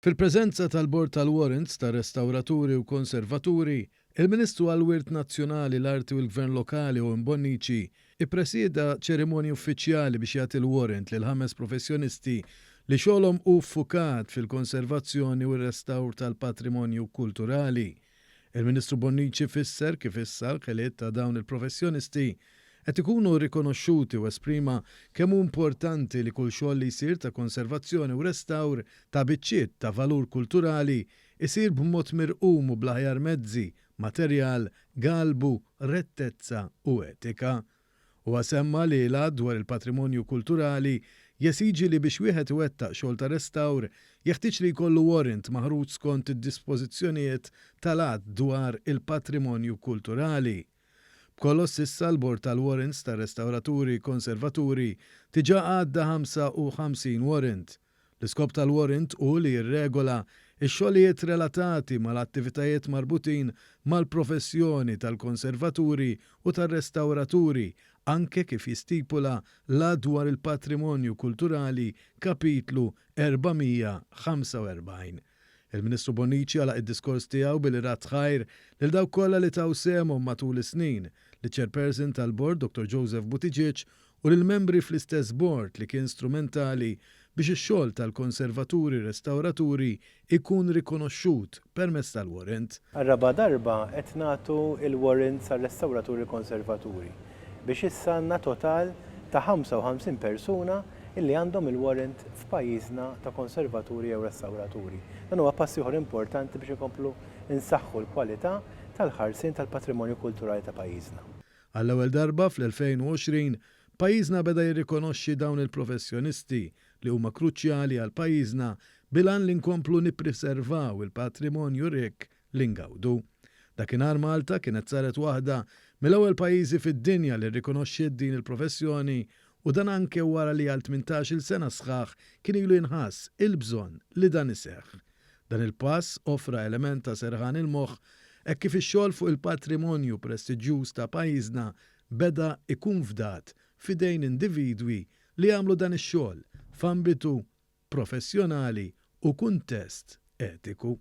Fil-preżenza tal-Bord tal-Warrants ta' Restawraturi u Konservaturi, il-Ministru għall-Wirt Nazzjonali, l-Arti u l-Gvern Lokali Owen Bonnici ippresieda ċerimonja uffiċjali biex jagħti l-warrant lil ħames professjonisti li xogħolhom hu ffukat fil-konservazzjoni u r-restawr tal-patrimonju kulturali. Il-Ministru Bonnici fisser kif issa l-ħiliet ta' dawn il-professjonisti qed ikunu rikonoxxuti u esprima kemm hu importanti li kull xogħol li jsir ta' konservazzjoni u restawr ta' biċċiet ta' valur kulturali jsir b'mod mirqum u bl-aħjar mezzi, materjal, galbu, rettezza u etika. Huwa semma li l-Att dwar il-Patrimonju Kulturali jesiġi li biex wieħed iwettaq xogħol ta' restawr jeħtieġ li jkollu warrant maħruġ skont id-dispożizzjonijiet tal-Att dwar il-Patrimonju Kulturali. B'kollox s'issa l-Bord tal-Warrants tar-Restawraturi Konservaturi diġà għadda 55 warrant. L-iskop tal-warrant hu li jirregola x-xogħlijiet relatati mal-attivitajiet marbutin mal-professjoni tal-konservaturi u tar-restawraturi anke kif jistipula l-Att dwar il-Patrimonju Kulturali Kapitlu 445. Il-Ministru Bonnici għalaq id-diskors tiegħu billi radd ħajr lil dawk kollha li taw sehemhom matul is-snin, liċ-Chairperson tal-Bord Dottor Joseph Buttigieg u lill-membri fl-istess bord li kien strumentali biex ix-xogħol tal-konservaturi restawraturi jkun rikonoxxut permezz tal-warrant. Għar-raba' darba qed nagħtu l-warrants għar-restawraturi konservaturi biex issa għandna total ta' 55 persuna illi għandhom il-warrant f'pajjiżna ta' konservaturi jew restawraturi. Dan huwa pass ieħor importanti biex inkomplu nsaħħu l-kwalità tal-ħarsien tal-patrimonju kulturali ta' pajjiżna. Għall-ewwel darba fl-2020, pajjiżna beda jirrikonoxxi dawn il-professjonisti li huma kruċjali għal pajjiżna bil-għan li nkomplu nippriservaw il-patrimonju rikk li ngawdu. Dakinhar Malta kienet saret waħda mill-ewwel pajjiżi fid-dinja li rrikonoxxiet din il-professjoni u dan anke wara li għal 18-il sena sħaħ kien ilu jinħass il-bżonn li dan iseħħ. Dan il-pass offra element ta' serħan il-moħħ hekk kif ix-xogħol fuq il-patrimonju prestiġjuż ta' pajjiżna beda jkun fdat f'idejn individwi li jagħmlu dan ix-xogħol f'ambitu professjonali u kuntest etiku.